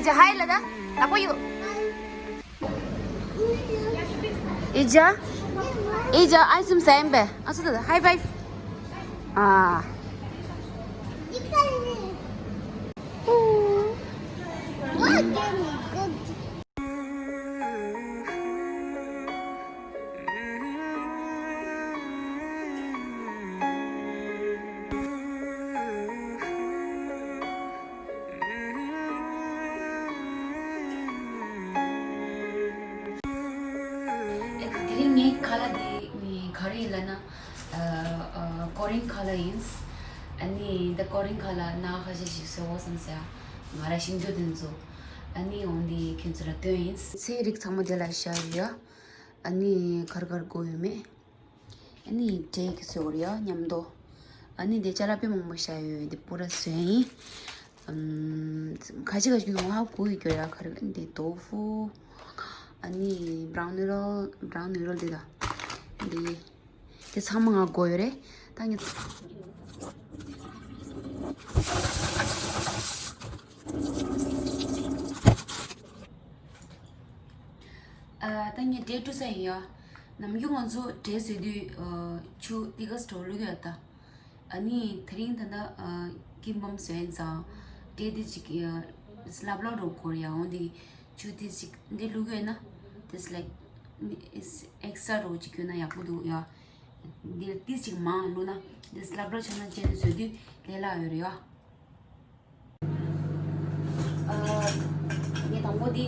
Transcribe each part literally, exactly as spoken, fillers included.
ཨི་ཇ་ཧའི་ལ་ད། ལག་པ་གཡུག་ཨི་ཇ། ཨི་ཇ་ཨའི་སིམ་སེམ་པེ། ཨ་སུ་ད་ད་ཧའི་ཕའིབ། ཨ། དེ་རིང་ངའི་ཁ་ལག་དེ་ནི་ག་རེ་ཡིན་ལབ་ན། ཨ་ཨ་ཀོ་རིན་ཁ་ལག་ཡིན། ཨ་ནི་འདི་ཀོ་རིན་ཁ་ལག་སྣ་ཁ་ཤས་ཤིག་བཟོ་དགོས་བསམ་ཟེར། ང་ར་ཤིང་ཏོག་དེ་ཚོ། ཨ་ནི་འོན་ཏེ་ཁྱོད་ཚོ་ལ་སྟོན་ཡིན། ཚལ་རིགས་ཚང་མ་དེ་ལ་བཞག་ཡོད་ཡ། ཨ་ནི་གར་གར་དགོས་ཡོད་མེད། ཨ་ནི་འབྲས་ཀྱི་བཟོ་བར་ཡ་མཉམ་དུ། ཨ་ནི་དེ་ཅ་ལག་དཔེ་མང་པོ་བཞག་ཡོད། དེ་པུ་ར་བཟོས་ཡིན། ཨམ། ཁ་ཅིག་ཁ་ཅིག་ང་ཧ་གོ་ཡི་སྐྱོ་ཡ། ཁ་རེ་འདི་ཏོ་ཧྥུ། ཨ་ནི་བྷ་རའུན་ནུ་ཌལ། བྷ་རའུན་ནུ་ཌལ་འདི་དང་། འདི། དེ་ཚང་མ་ང་དགོས་ཡོད་རེད། ད་ངས། ཨ། ད་ངས་འབྲས་བཀྲུ་ས་ཡིན་ཡ། ནམ་རྒྱུན་ང་ཚོ་འབྲས་བཟོས་དུས་ཨ་ཆུ་ཏི་ག་སི་འདྲ་བླུགས་ཡོད་ད། ཨ་ནི་དེ་རིང་ད་ལྟ་ཨ་ཀིམ་པམ་བཟོས་ཡིན་ཙང་། འབྲས་དེ་ཅིག་ཨ་སླབ་སླབ་འདྲ་བོ་དགོས་རེད་ཡ། འོན་ཏེ་ཆུ་ཏི་ཅིག་འདི་བླུགས་ཡོད་ན། དེ་སི་ལའིག་ཨེག་སི་ཊ་ར་འདྲ་བོ་ཅིག་གྱོན་ན་ཡག་པོ་འདུག་ཡ། འདི་ལ་ཏི་ཅིག་མང་བླུགས་ན་འདི་སླབ་སླབ་ཆགས་ན་རྗེས་ནས་བཟོས་དུས་ལས་སླ་ཡོད་རེད་ཡ། ཨ། ངས་དང་པོ་འདི་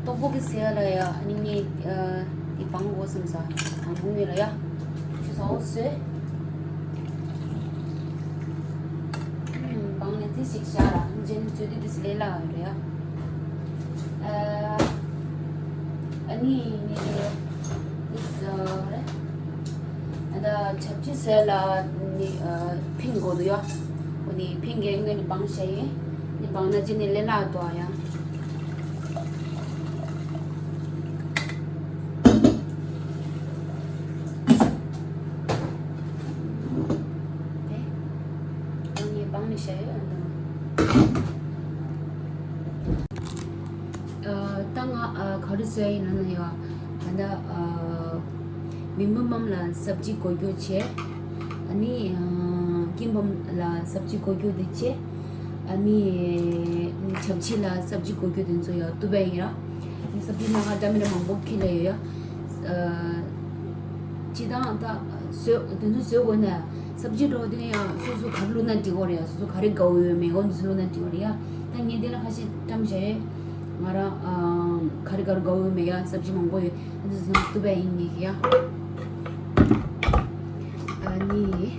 ཏོག་པོ་གི་ཟས་ལ་ཡ། ཨ་ནི་ངས་ཨ་འདི་སྦང་དགོས་བསམ་ས། དང་པོ་ངས་ལ་ཡ། ཆུ་ཚ་བོ་བཟོས། ཨུམ། སྦངས་ནས་ཏི་ཞིག་བཞག་ལ། ཨ་ནི་རྗེས་ནས་བཟོས་དུས་འདི་ལས་སླ་རེད་ཡ། ཨ། ཨ་ནི་ངས་འདི་ཨ་ད་ཆབ་ཆུ་ཟས་ལ་ནི་ཨ་ཕིང་དགོས་འདུག་ཡ། འོ་ནི་ཕིང་གི་སྔོན་ནས་སྦངས་བཞག་ཡིན། ནི་སྦངས་ན་ཅི་ནས་ལས་སླ་འདུག་ཨ་ཡ། ཨ་ནི་སྦངས་ནས་བཞག་ཡོད་ཨ་ད། ཨ། ད་ང་ཨ་ག་རེ་བཟོ་ཡ་ཡིན་ལབ་ན་ཡ། ད་ལྟ་ཨ་བི་བི་བམ་ལ་སབ་ཇི་འགོར་སྐྱོར་བྱས། ཨ་ནི་ཨ་ཀིམ་པམ་ལ་སབ་ཇི་འགོར་སྐྱོར་དེ་བྱས། ཨ་ནི་ཆབ་ཆི་ལ་སབ་ཇི་འགོར་སྐྱོར་དེ་ཚོ་ཡ་བཏུབ་པ་ཡིན་ར། སབ་ཇི་སྣ་ཁ་འདྲ་མི་འདྲ་མང་པོ་ཁྱེར་ལ་ཡོད་ཡ། ཨ། སྤྱིར་བཏང་ད་བཟོ་དེ་ཚོ་བཟོ་དགོས་ན་སབ་ཇི་འདྲ་བོ་དེ་ཡང་སོ་སོ་ག་རེ་བླུགས་ན་འགྲིག་གི་རེད་ཡ། སོ་སོ་ག་རེ་དགའ་བོ་ཡོད་མེད་འོ་འདི་ཚོ་བླུགས་ན་འགྲིག་གི་རེད་ཡ། ད་ངས་འདི་ལ་ཁ་ཤས་བཀྲམ་བཞག་ཡོད། ང་རང་ཨ་ག་རེ་ག་རེ་དགའ་བོ་ཡོད་མེད་ཡ། སབ་ཇི་མང་པོ་ཡོད། འདི་ཚོ་ཚང་མ་བཏུབ་པ་ཡིན་ངེས་ཀྱི་ཡ། ཨ་ནི།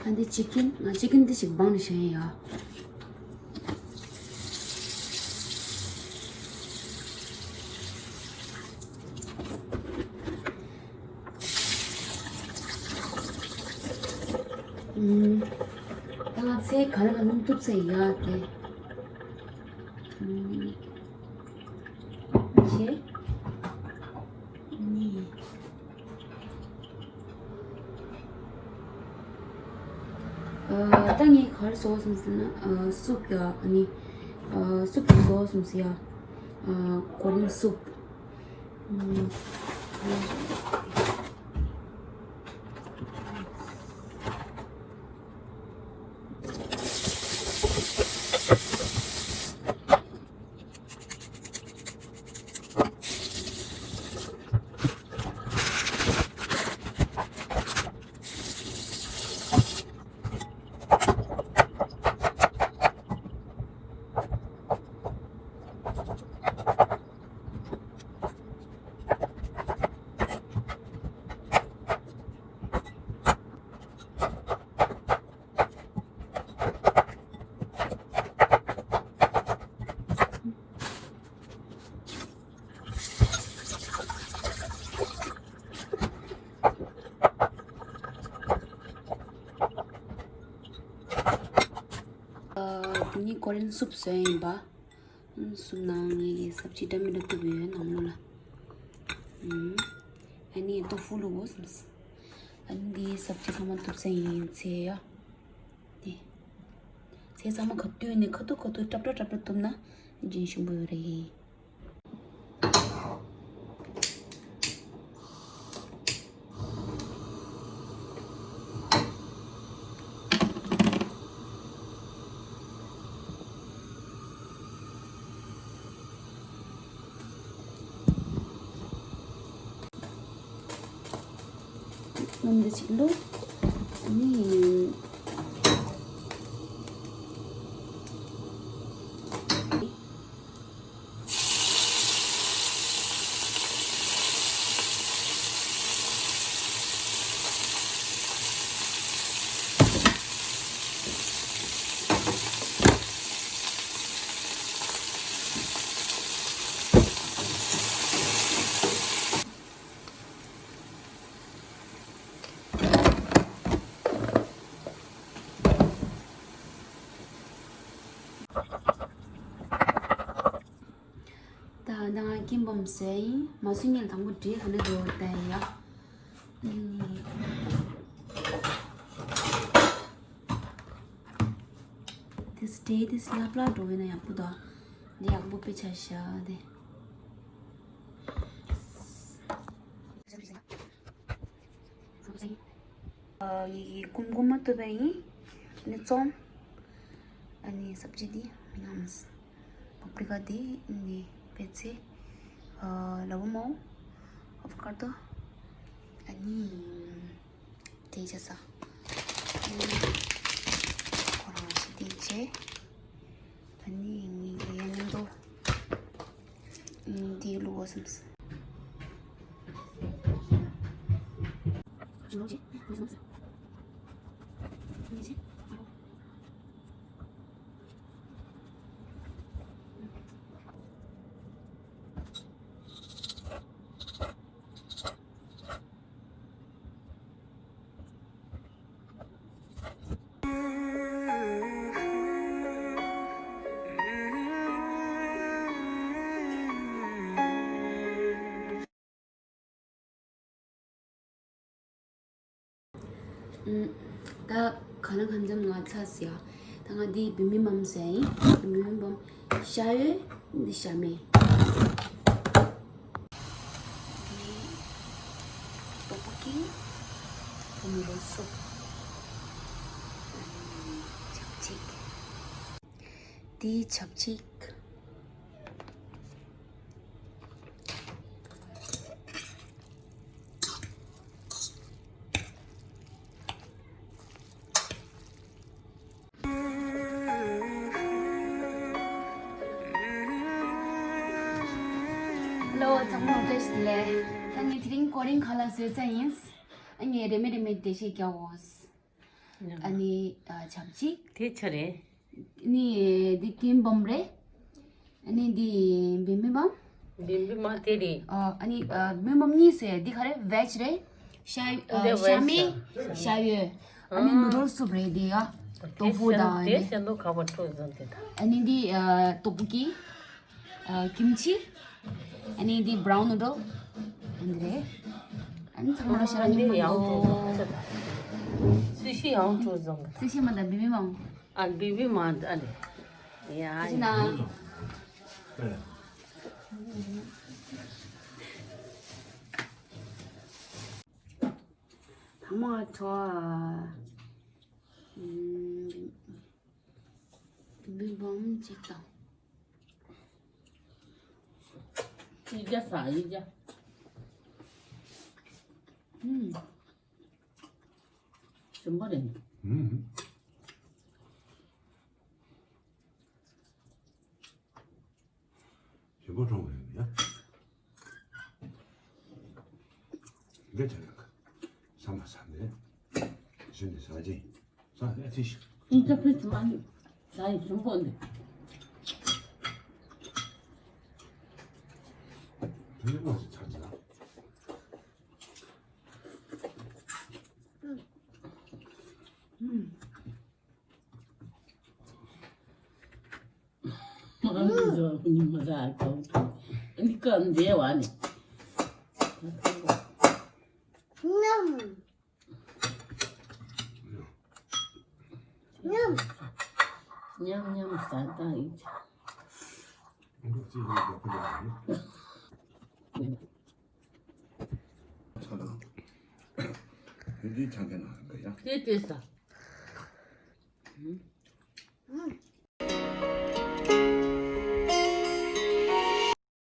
ཨ་འདི་ཅི་ཀིན། ང་ཅི་ཀིན་འདི་ཞིག་སྦངས་ནས་བཞག་ཡིན་ཡ། ཨུམ། ད་ང་ཚོའི་ག་ལེར་ལ་ལུང་བཏུབ་ཚེ་ཡ་དེ། ཨུམ། ཆེ། ནི། ཨ། ད་ངས་ག་རེ་བཟོ་བསམ་ཟེར་ན། ཨ། སུབ་ཡ། ཨ་ནི། ཨ། སུབ་ཅིག་བཟོ་བསམ་ཟེར་ཡ། ཨ། ཀོ་རི་ཡན་སུབ། ཨམ། ཨ། འདི་ནི་ཀོ་རི་ཡན་སུབ་བཟོས་ཡིན་པ། སུབ་ནང་ངས་སབ་ཇི་འདྲ་མི་འདྲ་བཏུབ་ཡོད་ནང་ལོགས་ལ། ཨུམ། ཨ་ནི་ཏོ་ཧྥུ་བླུགས་དགོས་བསམས། ཨ་ནི་འདི་སབ་ཇི་ཚང་མ་བཏུབ་ས་ཡིན་ཚེ་ཡ། དེ། ཚེ་ཚང་མ་ག་དུས་ནས་ཁ་ཐུག་ཁ་ཐུག་ཏྲབ་ཏྲབ་ཏྲབ་ཏྲབ་བཏུབ་ན་རྒྱུན་ཞུམ་པོ་ཡོད་རེད། ང་འདི་ཅིག་བླུགས། ཨ་ནི། ད་ང་ཀིམ་བམ་བཟོས་ཡིན། མ་བཟོས་ཉིན་དང་པོ་འབྲས་ག་ནས་འགྲོ་བ་ལྟ་ཡིན་ཡ། དེ་འབྲས་དེ་ལྷབ་ལྷབ་འགྲོ་བས་ན་ཡག་པོ་འདུག་འདི་ཡག་པོ་དཔེ་ཆ་བཞག་དེ། ཡི་གུམ་གུམ་མ་བཏུབ་པ་ཡིན། ཨ་ནི་ཙོང་། ཨ་ནི་སབ་ཇི་འདི་མི་ནམ། པ་པི་རི་ཀ་འདི་ནི་པད་ཚལ། ལ་བུ་མོ། ཨ་བོ་ཀ་ཏོ། ཨ་ནི་དེ་བྱས། ཨ་ནི་ཁོ་རང་ཞིག་དེ་བྱས། ཨ་ནི་ངའི་ཡན་དུ་འདི་བླུགས་བསམས། ད་ག་ན་གང་འཚམ་ང་ཚ་ཟེར་ཡ། ད་ང་འདི་བི་མི་བམ་ཟེར་ཡིན། བི་མི་བམ་ཤ་ཡོད། འདི་ཤ་མེད། འདི་ཏོ་པོ་ཀི། ཏོ་མི་རོ་སོབ། ཆབ་ཅིག་འདི་ཆབ་ཅིག་ལོ་ཚང་མ་བཀྲ་ཤིས་བདེ་ལེགས། ད་ངས་དེ་རིང་ཀོ་རིན་ཁ་ལག་བཟོས་ཚར་ཡིན། ཨ་ངས་རེ་མེད་རེ་མེད་འགྲེལ་བཤད་རྒྱག་འོ། ཨ་ནི་ཨ་ཆབ་ཅིག་དེ་ཆ་རེད། ནི་འདི་ཀིམ་བམ་རེད། ཨ་ནི་འདི་བི་མི་བམ། བི་མི་བམ་དེ་རེད། ཨ་ནི་ཨ་བི་མི་བམ་གཉིས་ཟེར་འདི་ག་རེ་ཝེཇ་རེད། ཤ་ཨ་འདི་ཤ་མེད། ཤ་ཡོད། ཨ་ནི་ནུ་རོལ་སུབ་རེད་འདི་ཡ། ཏོ་ཧྥུ་དང་ཨ་ནི། དེ་ཤ་ནུ་ཁ་བ་ཁྲུ་ཟོན་དེ་དང་། ཨ་ནི་འདི་ཨ་ཏོ་པོ་ཀི། ཨ་ཀིམ་ཆི། ཨ་ནི་འདི་བྷ་རའུན་ནུ་ཌལ། འདི་རེད། ཨ་ནི་ཚང་མ་ལ་ཞེ་དྲག་སྙིང་པོ་འདུག་སུ་ཞིག་ཡང་བྲོ་བཟང་གི། སུ་ཞིག་མ་དང་བི་བི་མང་། ཨ་བི་བི་མང་ཨ་ནི། ཡ་ཡ། ཐ་མ་ཁྲོ་ཨ། བི་བི་མང་ཅིག་དང་། ཡིག་བརྒྱ་ཟ་ཡིག་བརྒྱ། ཞིམ་པོ་རེད། ཞིམ་པོ་གཏོང་རེད་ཡ། འདི་དེ་རིང་ས་མ་ཟ་ནས་ཟིན་ནས་ཟ་གྱིན་ཟ་ཨེ་ཐི་ཤི། ཨིན་ཏ་ཕི་ཐི་མ་ནི་ཟ་ཡི་ཞིམ་པོ་འདི། དེ་ནི་དངོས་སུ་ཚར་གྱི་ལ། ཉམས་ཉམས་ཟ་ད་ཡིན། དེ་དེ་ཟ།